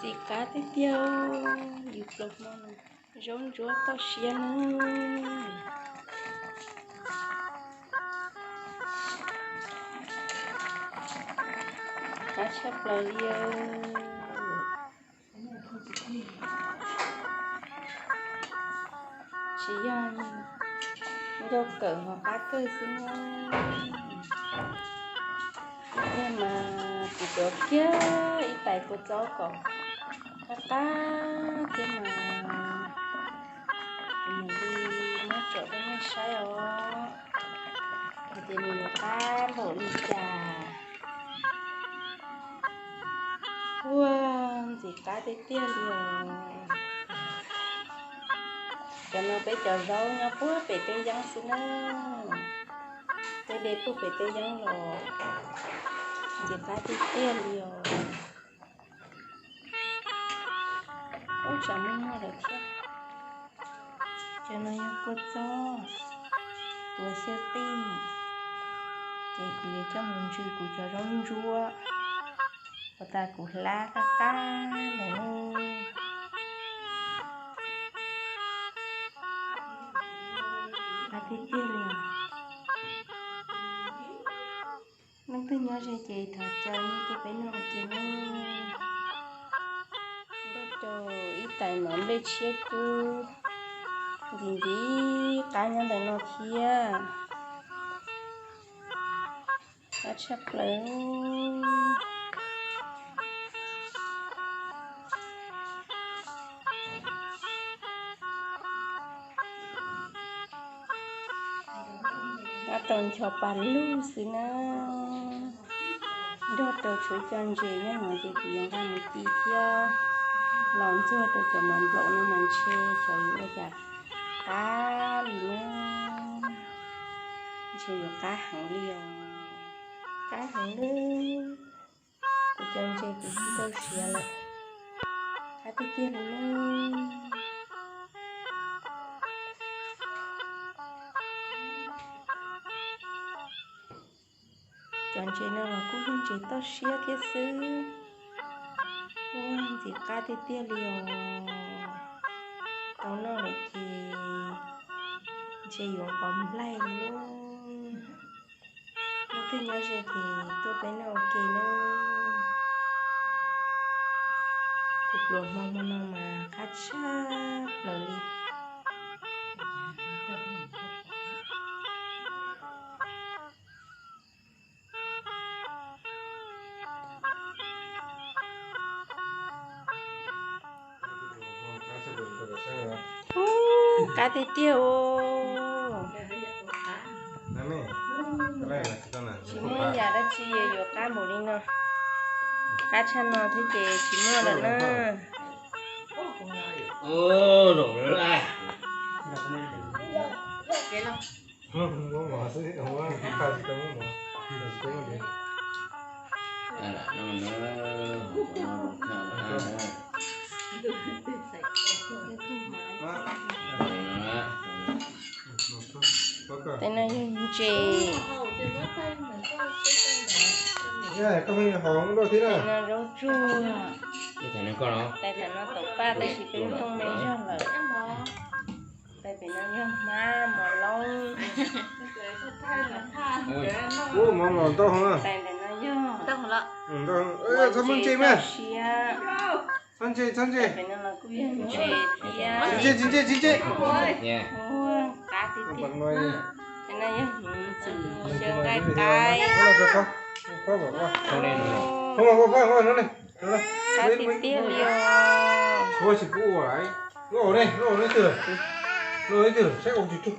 Ntxim qab tiag tiag, yus pluas hmo no zaub ntsuab toj siab na. Qab tshaj plaws li os. Tsis yog nkauj kawm hos qab kawg xwb na. Kuv thiaj mas kuv tuav kiag ib tais kua txob kom qab qab thiab mas kuv mam li muab tsom rau nej saib os, hais tias nws yuav qab npaum li cas. Ua, ntxim qab tiag tiag li os. Cov no peb cov zaub nyob puag pem teb yeeb xwb na. Peb de puag pem teb yeeb los ntxim qab tiag tiag li os. Ub, tsam muaj muaj lawm thiab. Cov no yog kua txob, tuav xyaw tij, ces kuv yuav coj mus ntsws kuv cov zaub ntsuab, ua tas kuv hlab qab qab ntawm no. Qab tiag tiag li. Leej twg nyob ze ces thov caw nej tuaj peb noj ua ke na. Nrog rau ib tais mov nplej tshiab kub ntxim ntxim qab nyob ntawm no thiab. Qab tshaj plaws. Qab tau ncho pas lug xwb na. Nrog rau tshuav cov ntses nyob no ces kuv yuav nqa mus ci thiab los ntxuag rau cov mov nplaum no mas ntshe xyov yuav ua cas qab li na. Ntshe yuav qab heev li os. Qab heev li. Kuv cov ntses kuv tsis tau siav lawm. Qab tiag tiag li na. Cov ntses no los kuj yog ntses toj siab thiab xwb. Ua, ntxim qab tiag tiag li os. Tau noj lawm ces ntshe yuav nqos nplaig li. Leej twg nyob ze ces tuaj peb noj ua ke nawb. Kuv pluas hmo hmo no mas qab tshaj plaws li. Ub, qab tiag tiag os. Tsis muaj yam dab tsi yuav qab npaum li no. Qab tshaj no thiab ces tsis muaj lawm na. Tes no yog ntses. Tes no zaub tsuag. Tes no taum paj tab sis peb rooj me zog lawm. Tes pem no yog hmab mos loob. Tes tes no yog txhob muab ntses mas. Siab. Txhob ntses, txhob ntses. Tes pem no los kuj yog ntses thiab. Tsis ntses, tsis ntses, tsis ntses. Ua, qab tiag tiag. Tes no yog hnyuv ntxwm xyaw nqaij qaib. Qab tiag tiag li os. Lub hauv ne, lub hauv ne twg? Lub hauv ne twg? Saib ua tsis tug.